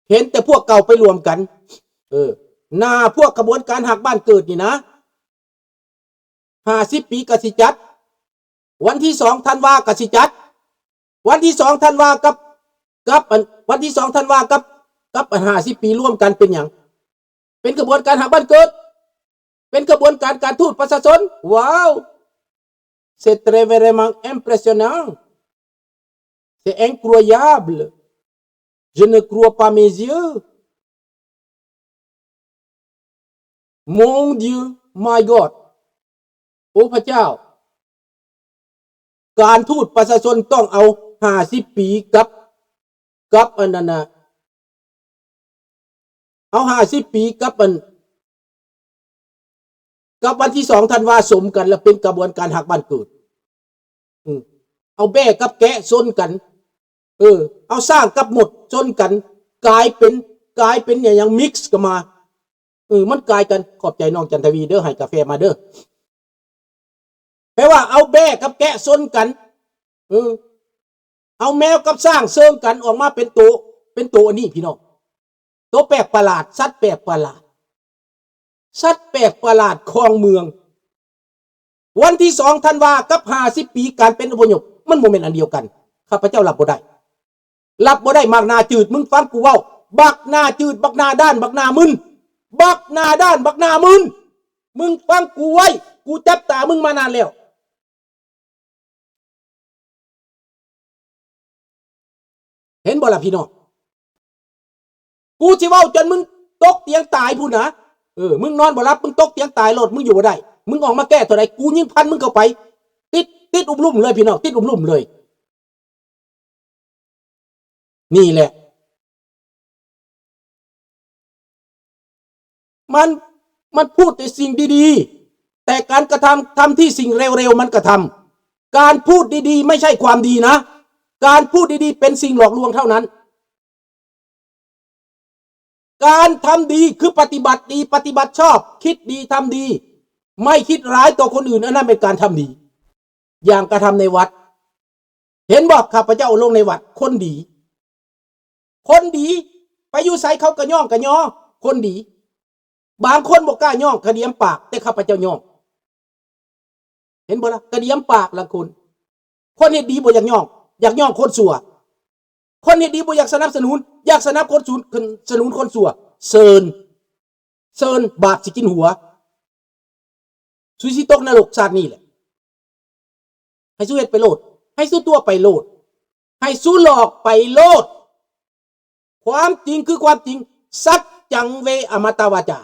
ເຫັນແຕ່ພວກເກົ່າໄປລວມກັນ. ເອີ ໜ້າພວກຂະບວນການຮັກບ້ານເກີດນີ້ນະ ຫ້າສິບປີກະຊິຈັດ, ວັນທີສອງທັນວາກະຊິຈັດ, ວັນທີສອງທັນວາກັບ ກັບອັນ ວັນທີສອງທັນວາກັບ ກັບອັນຫ້າສິບປີລວມກັນເປັນຫຍັງ? ເປັນຂະບວນການຮັກບ້ານເກີດ, ເປັນຂະບວນການການທູດປະຊາຊົນ. ວ້າວ! C'est très vraiment impressionnant. C'est incroyable. Je ne crois pas mes yeux. Mon Dieu, my God. ໂອ້ ພະເຈົ້າ! ການທູດປະຊາຊົນຕ້ອງເອົາຫ້າສິບປີກັບ ກັບອັນນັ້ນນະ ເອົາຫ້າສິບປີກັບອັນ ກັບວັນທີສອງທັນວາສົມກັນ ແລ້ວເປັນຂະບວນການຮັກບ້ານເກີດ. ອືມ ເອົາແບ້ກັບແກະຊົນກັນ, ເອີ ເອົາຊ້າງກັບມົດຊົນກັນ ກາຍເປັນ ກາຍເປັນຫຍັງ mix ກັນມາ. ເອີ ມັນກາຍກັນ. ຂອບໃຈນ້ອງຈັນທະວີເດີ ໃຫ້ກາແຟມາເດີ. ແປວ່າເອົາແບ້ກັບແກະຊົນກັນ, ເອີ ເອົາແມວກັບຊ້າງເຊີງກັນອອກມາເປັນໂຕ ເປັນໂຕອັນນີ້ພີ່ນ້ອງ, ໂຕແປກປະຫຼາດ, ສັດແປກປະຫຼາດ, ສັດແປກປະຫຼາດຄອງເມືອງ. ວັນທີສອງທັນວາກັບຫ້າສິບປີການເປັນອະພະຍົບ ມັນບໍ່ແມ່ນອັນດຽວກັນ. ຂ້າພະເຈົ້າຮັບບໍ່ໄດ້. ຮັບບໍ່ໄດ້ ບັກໜ້າຈືດ, ມຶງຟັງກູເວົ້າ. ບັກໜ້າຈືດ, ບັກໜ້າດ້ານ, ບັກໜ້າມຶນ, ບັກໜ້າດ້ານ, ບັກໜ້າມຶນ. ມຶງຟັງກູໄວ້, ກູຈັບຕາມຶງມານານແລ້ວ. ເຫັນບໍ່ລະພີ່ນ້ອງ? ກູຊິເວົ້າຈົນມຶງຕົກຕຽງຕາຍພຸ້ນນະ. ເອີ ມຶງນອນບໍ່ຫຼັບ, ມຶງຕົກຕຽງຕາຍໂລດ, ມຶງຢູ່ບໍ່ໄດ້. ມຶງອອກມາແກ້ເທົ່າໃດ, ກູຍິງຟັນມຶງເຂົ້າໄປ. ຕິດ ຕິດອຸມລຸ່ມເລີຍພີ່ນ້ອງ, ຕິດອຸມລຸ່ມເລີຍ. ນີ້ແຫຼະ ມັນ ມັນພູດແຕ່ສິ່ງດີໆ, ແຕ່ການກະທຳ ທຳທີ່ສິ່ງເລວໆມັນກະທຳ. ການພູດດີໆໄມ່ໃຊ່ຄວາມດີນະ, ການພູດດີໆເປັນສິ່ງຫຼອກລວງເທົ່ານັ້ນ. ການທຳດີຄືປະຕິບັດດີ, ປະຕິບັດຊອບ, ຄິດດີ, ທຳດີ, ໄມ່ຄິດຮ້າຍຕໍ່ຄົນອື່ນ, ອັນນັ້ນເປັນການທຳດີ. ຢ່າງກະທຳໃນວັດ. ເຫັນບໍ່ ຂ້າພະເຈົ້າລົງໃນວັດ, ຄົນດີ ຄົນດີ ໄປຢູ່ໃສເຂົາກະຍ້ອງກະຍໍ ຄົນດີ. ບາງຄົນບໍ່ກ້າຍ້ອງ, ກະດຽມປາກ, ແຕ່ຂ້າພະເຈົ້າຍ້ອງ. ເຫັນບໍ່ລະ? ກະດຽມປາກລະຄົນ. ຄົນເຮັດດີບໍ່ຢາກຍ້ອງ, ຢາກຍ້ອງຄົນຊົ່ວ. ຄົນເຮັດດີບໍ່ຢາກສະໜັບສະໜູນ, ຢາກສະໜັບຄົນສູນ ສະໜູນຄົນຊົ່ວ. ເຊີນ ເຊີນ ບາບຊິກິນຫົວ. ສູຊິຕົກນະລົກຊາດນີ້ແຫຼະ. ໃຫ້ສູເຮັດໄປໂລດ, ໃຫ້ສູຕົວະໄປໂລດ, ໃຫ້ສູຫຼອກໄປໂລດ. ຄວາມຈິງຄືຄວາມຈິງ, ສັດຈັງເວອະມະຕະວາຈາ.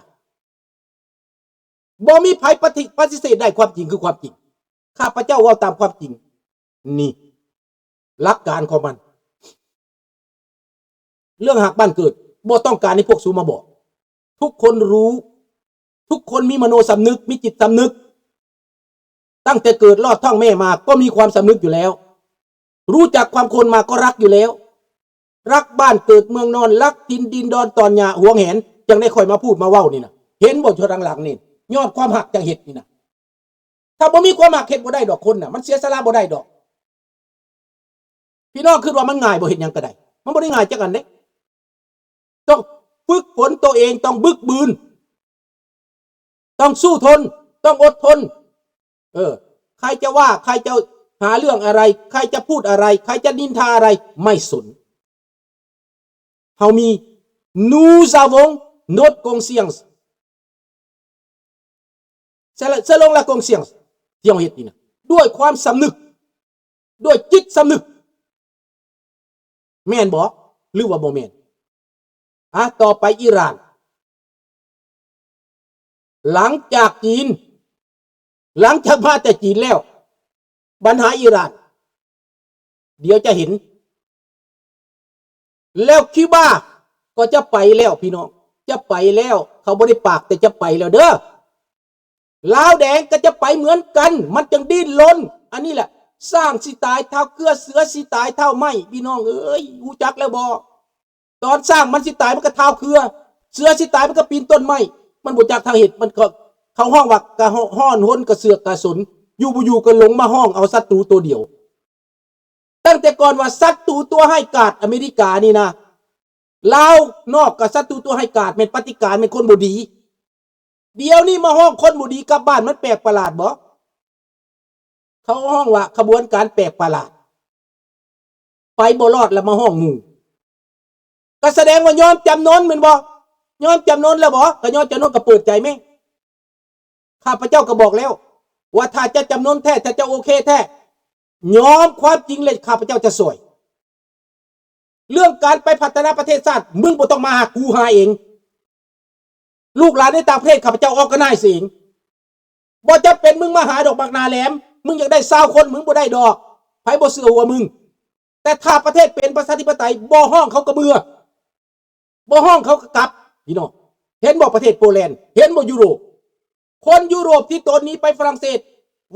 ບໍ່ມີໃຜປະຕິ ປະຕິເສດໄດ້, ຄວາມຈິງຄືຄວາມຈິງ. ຂ້າພະເຈົ້າເວົ້າຕາມຄວາມຈິງ. ນີ້ ຫຼັກການຂອງມັນ. ເລື່ອງຮັກບ້ານເກີດ ບໍ່ຕ້ອງການໃຫ້ພວກສູມາບອກ. ທຸກຄົນຮູ້, ທຸກຄົນມີມະໂນສຳນຶກ, ມີຈິດສຳນຶກ. ຕັ້ງແຕ່ເກີດລອດທ້ອງແມ່ມາກໍມີຄວາມສຳນຶກຢູ່ແລ້ວ. ຮູ້ຈັກຄວາມຄົນມາກໍຮັກຢູ່ແລ້ວ. ຮັກບ້ານເກີດເມືອງນອນ, ຮັກຖິ່ນດິນດອນຕອນຫຍ້າຫວງແຫນ, ຈັ່ງໄດ້ຄ່ອຍມາພູດມາເວົ້ານີ້ນະ. ເຫັນບໍ່ ຢູ່ທາງຫຼັງນີ້, ຍ້ອນຄວາມຮັກຈັ່ງເຮັດນີ້ນະ. ຖ້າບໍ່ມີຄວາມຮັກເຮັດບໍ່ໄດ້ດອກຄົນນະ, ມັນເສຍສະຫຼະບໍ່ໄດ້ດອກ. ພີ່ນ້ອງຄິດວ່າມັນງ່າຍບໍ່? ເຮັດຫຍັງກໍໄດ້, ມັນບໍ່ໄດ້ງ່າຍຈັກອັນເດ້. ຕ້ອງຝຶກຝົນຕົວເອງ, ຕ້ອງບຶກບືນ, ຕ້ອງສູ້ທົນ, ຕ້ອງອົດທົນ. ເອີ ໃຄຈະວ່າ, ໃຄຈະຫາເລື່ອງອະໄລ, ໃຄຈະພູດອະໄລ, ໃຄຈະນິນທາອະໄລ, ໄມ່ສົນ. ເຮົາມີ Nous avons notre conscience. Selon la conscience ທີ່ເຮົາເຮັດນີ້ນະ ດ້ວຍຄວາມສຳນຶກ, ດ້ວຍຈິດສຳນຶກ. ແມ່ນບໍ່ ຫຼືວ່າບໍ່ແມ່ນ? ອາ ຕໍ່ໄປອີຣານ. ຫຼັງຈາກຈີນ, ຫຼັງຈາກມາແຕ່ຈີນແລ້ວ, ບັນຫາອີຣານ ດຽວຈະເຫັນ. ແລ້ວຄິວບາກໍຈະໄປແລ້ວພີ່ນ້ອງ, ຈະໄປແລ້ວ. ເຂົາບໍ່ໄດ້ປາກ ແຕ່ຈະໄປແລ້ວເດີ. ລາວແດງກໍຈະໄປເໝືອນກັນ, ມັນຈຶ່ງດີ້ນລົນ. ອັນນີ້ແຫຼະ ຊ້າງຊິຕາຍທ້າວເກືອ, ເສືອຊິຕາຍທ້າວໄມ້. ພີ່ນ້ອງເອີຍ ຮູ້ຈັກແລ້ວບໍ່? ຕອນຊ້າງມັນຊິຕາຍ ມັນກໍທ້າວເກືອ, ເສືອຊິຕາຍ ມັນກໍປີນຕົ້ນໄມ້. ມັນບໍ່ຈັກທາງເຮັດ, ມັນກໍ ເຂົາຮ້ອງວ່າ ກະຮ້ອນຮົນກະເຊືອກກະສົນ, ຢູ່ບໍ່ຢູ່ກໍຫຼົງມາຮ້ອງເອົາສັດຕູໂຕດຽວ. ຕັ້ງແຕ່ກ່ອນວ່າສັດຕູຕົວຮ້າຍກາດອາເມລິການີ້ນະ, ລາວນອກກໍສັດຕູຕົວຮ້າຍກາດ ແມ່ນປະຕິການ ແມ່ນຄົນບໍ່ດີ. ດຽວນີ້ມາຮ້ອງຄົນບໍ່ດີກັບບ້ານ ມັນແປກປະຫຼາດບໍ່? ເຂົາຮ້ອງວ່າຂະບວນການແປກປະຫຼາດ ໄປບໍ່ລອດແລ້ວມາຮ້ອງໝູ່ ກໍສະແດງວ່າຍອມຈຳນົນແມ່ນບໍ່? ຍອມຈຳນົນແລ້ວບໍ່? ກໍຍອມຈຳນົນກໍເປີດໃຈແມ້. ຂ້າພະເຈົ້າກໍບອກແລ້ວວ່າ ຖ້າຈະຈຳນົນແທ້ ຖ້າເຈົ້າໂອເຄແທ້ ຍອມຄວາມຈິງ ແລະ ຂ້າພະເຈົ້າຈະຊ່ວຍ. ເລື່ອງການໄປພັດທະນາປະເທດຊາດ ມຶງບໍ່ຕ້ອງມາຫາ ກູຫາເອງ. ລູກຫຼານໃນຕ່າງປະເທດ ຂ້າພະເຈົ້າ organize ເອງ. ບໍ່ຈຳເປັນມຶງມາຫາດອກບັກໜ້າແຫຼມ. ມຶງຢາກໄດ້ຊາວຄົນ ມຶງບໍ່ໄດ້ດອກ. ໃຜບໍ່ເຊື່ອຫົວມຶງ. ແຕ່ຖ້າປະເທດເປັນປະຊາທິປະໄຕ ບໍ່ຮ້ອງເຂົາກໍເບື່ອ. ບໍ່ຮ້ອງເຂົາກໍກັບ. ພີ່ນ້ອງ ເຫັນບໍ່ປະເທດໂປແລນ? ເຫັນບໍ່ຢູໂຣບ? ຄົນຢູໂຣບທີ່ໂຕນໜີໄປຝຣັ່ງເສດ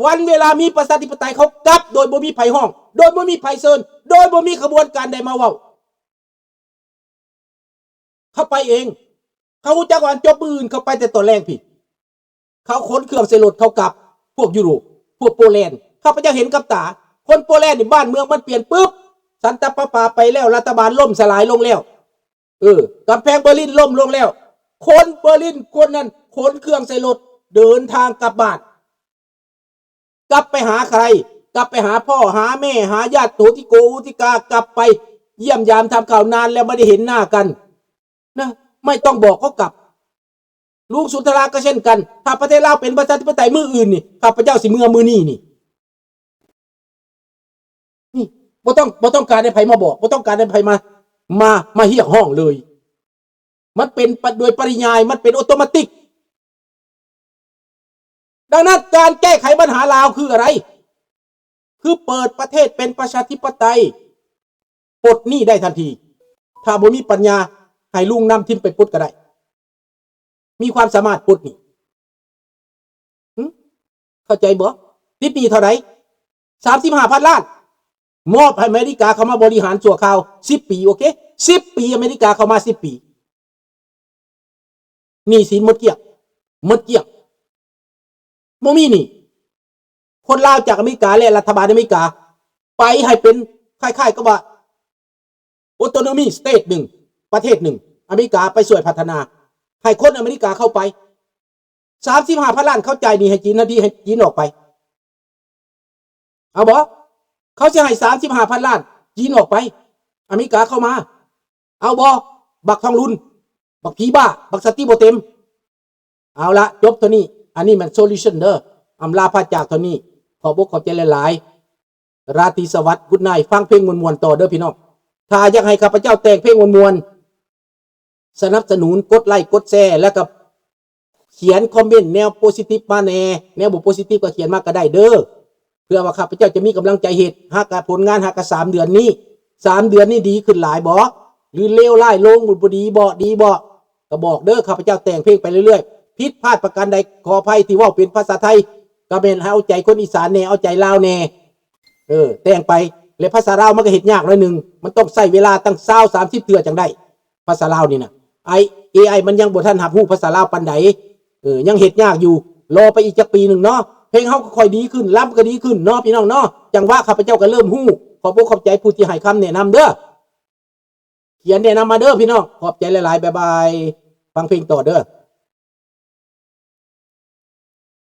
ວັນເວລາມີປະຊາທິປະໄຕ ເຂົາກັບໂດຍບໍ່ມີໃຜຮ້ອງ ໂດຍບໍ່ມີໃຜເຊີນ ໂດຍບໍ່ມີຂະບວນການໃດມາເວົ້າ. ເຂົາໄປເອງ. ເຂົາຮູ້ຈັກວ່າອັນຈົບມື້ອື່ນ ເຂົາໄປແຕ່ຕອນແລງພີ້. ເຂົາຂົນເຄື່ອງໃສ່ລົດເຂົາກັບ. ພວກຢູໂຣບ ພວກໂປແລນ ຂ້າພະເຈົ້າເຫັນກັບຕາ. ຄົນໂປແລນນີ້ ບ້ານເມືອງມັນປ່ຽນປຶບ ສັນຕະປະປາໄປແລ້ວ ລັດຖະບານລົ້ມສະຫຼາຍລົງແລ້ວ. ເອີ ກຳແພງເບີລິນລົ້ມລົງແລ້ວ. ຄົນເບີລິນຄົນນັ້ນຂົນເຄື່ອງໃສ່ລົດ ເດີນທາງກັບບ້ານ. ກັບໄປຫາໃຄ? ກັບໄປຫາພໍ່ ຫາແມ່ ຫາຍາດໂຫຕິໂກໂຫຕິກາ. ກັບໄປຢ້ຽມຢາມທຳຂ່າວ. ນານແລ້ວບໍ່ໄດ້ເຫັນໜ້າກັນນະ. ໄມ່ຕ້ອງບອກເຂົາກັບ. ລຸງສຸນທະລາກໍເຊັ່ນກັນ. ຖ້າປະເທດລາວເປັນປະຊາທິປະໄຕມື້ອື່ນນີ້ ຂ້າພະເຈົ້າຊິເມືອມື້ນີ້ນີ້. ນີ້ ບໍ່ຕ້ອງ ບໍ່ຕ້ອງການໃຫ້ໃຜມາບອກ ບໍ່ຕ້ອງການໃຫ້ໃຜມາ ມາ ມາຮຽກຮ້ອງເລີຍ. ມັນເປັນປະ ໂດຍປະລິຍາຍ ມັນເປັນໂອໂຕມາຕິກ. ດັ່ງນັ້ນ ການແກ້ໄຂບັນຫາລາວຄືອະໄລ? ຄືເປີດປະເທດເປັນປະຊາທິປະໄຕ ປົດໜີ້ໄດ້ທັນທີ. ຖ້າບໍ່ມີປັນຍາ ໃຫ້ລຸງນຳທິນໄປປົດກໍໄດ້. ມີຄວາມສາມາດປົດໜີ້. ຫຶ? ເຂົ້າໃຈບໍ່? ຕິດໜີ້ເທົ່າໃດ? ສາມສິບຫ້າພັນລ້ານ. ມອບໃຫ້ອາເມລິກາເຂົ້າມາບໍລິຫານຊົ່ວຄາວສິບປີ. ໂອເຄ ສິບປີ ອາເມລິກາເຂົ້າມາສິບປີ. ໜີ້ສິນໝົດກ້ຽງ ໝົດກ້ຽງ. ບໍ່ມີໜີ້. ຄົນລາວຈາກອາເມລິກາ ແລະ ລັດຖະບານອາເມລິກາ ໄປໃຫ້ເປັນຄ້າຍໆກັບວ່າ autonomy state ໜຶ່ງ ປະເທດໜຶ່ງ. ອາເມລິກາໄປຊ່ວຍພັດທະນາ ໃຫ້ຄົນອາເມລິກາເຂົ້າໄປ. ສາມສິບຫ້າພັນລ້ານ ເຂົາຈ່າຍໜີ້ໃຫ້ຈີນທັນທີ ໃຫ້ຈີນອອກໄປ. ເອົາບໍ່? ເຂົາຊິໃຫ້ສາມສິບຫ້າພັນລ້ານ ຈີນອອກໄປ ອາເມລິກາເຂົ້າມາ. ເອົາບໍ່? ບັກທອງລຸນ ບັກຜີບ້າ ບັກສະຕິບໍ່ເຕັມ. ເອົາລະ ຈົບເທົ່ານີ້. ອັນນີ້ແມ່ນ solution ເດີ. ອຳລາພາຈາກເທົ່ານີ້. ຂອບອົກຂອບໃຈຫຼາຍໆ. ລາຕີສະຫວັດ good night. ຟັງເພງມ່ວນໆຕໍ່ເດີພີ່ນ້ອງ. ຖ້າຢາກໃຫ້ຂ້າພະເຈົ້າແຕ່ງເພງມ່ວນໆ ສະໜັບສະໜູນ ກົດໄລ ກົດແຊ ແລ້ວກໍຂຽນຄອມເມັນແນວ positive ມາແດ່. ແນວບໍ່ positive ກໍຂຽນມາກໍໄດ້ເດີ ເພື່ອວ່າຂ້າພະເຈົ້າຈະມີກຳລັງໃຈເຮັດ. ຫາກະຜົນງານ ຫາກະສາມເດືອນນີ້ ສາມເດືອນນີ້ດີຂຶ້ນຫຼາຍບໍ່ ຫຼືເລວຮ້າຍລົງ ບໍ່ດີບໍ່ ດີບໍ່ ກໍບອກເດີ. ຂ້າພະເຈົ້າແຕ່ງເພງໄປເລື້ອຍໆ. ຜິດພາດປະການໃດ ຂໍອະໄພທີ່ເວົ້າເປັນພາສາໄທ ກໍແມ່ນໃຫ້ເອົາໃຈຄົນອີສານແດ່ ເອົາໃຈລາວແດ່. ເອີ ແຕ່ງໄປ. ແລະ ພາສາລາວມັນກໍເຮັດຍາກໜ້ອຍໜຶ່ງ ມັນຕ້ອງໃຊ້ເວລາຕັ້ງຊາວ ສາມສິບເທື່ອຈັ່ງໄດ້ພາສາລາວນີ້ນະ. ໄອ ເອໄອ ມັນຍັງບໍ່ທັນຮັບຮູ້ພາສາລາວປານໃດ. ເອີ ຍັງເຮັດຍາກຢູ່. ລໍໄປອີກຈັກປີໜຶ່ງເນາະ. ເພງເຮົາກໍຄ່ອຍດີຂຶ້ນ ລຳກໍດີຂຶ້ນເນາະ ພີ່ນ້ອງເນາະ. ຈັງຫວະຂ້າພະເຈົ້າກໍເລີ່ມຮູ້. ຂອບອົກຂອບໃຈຜູ້ທີ່ໃຫ້ຄຳແນະນຳເດີ. ຂຽນແນະນຳມາເດີພີ່ນ້ອງ. ຂອບໃຈຫຼາຍໆ. ບາຍບາຍ. ຟັງເພງຕໍ່ເດີ.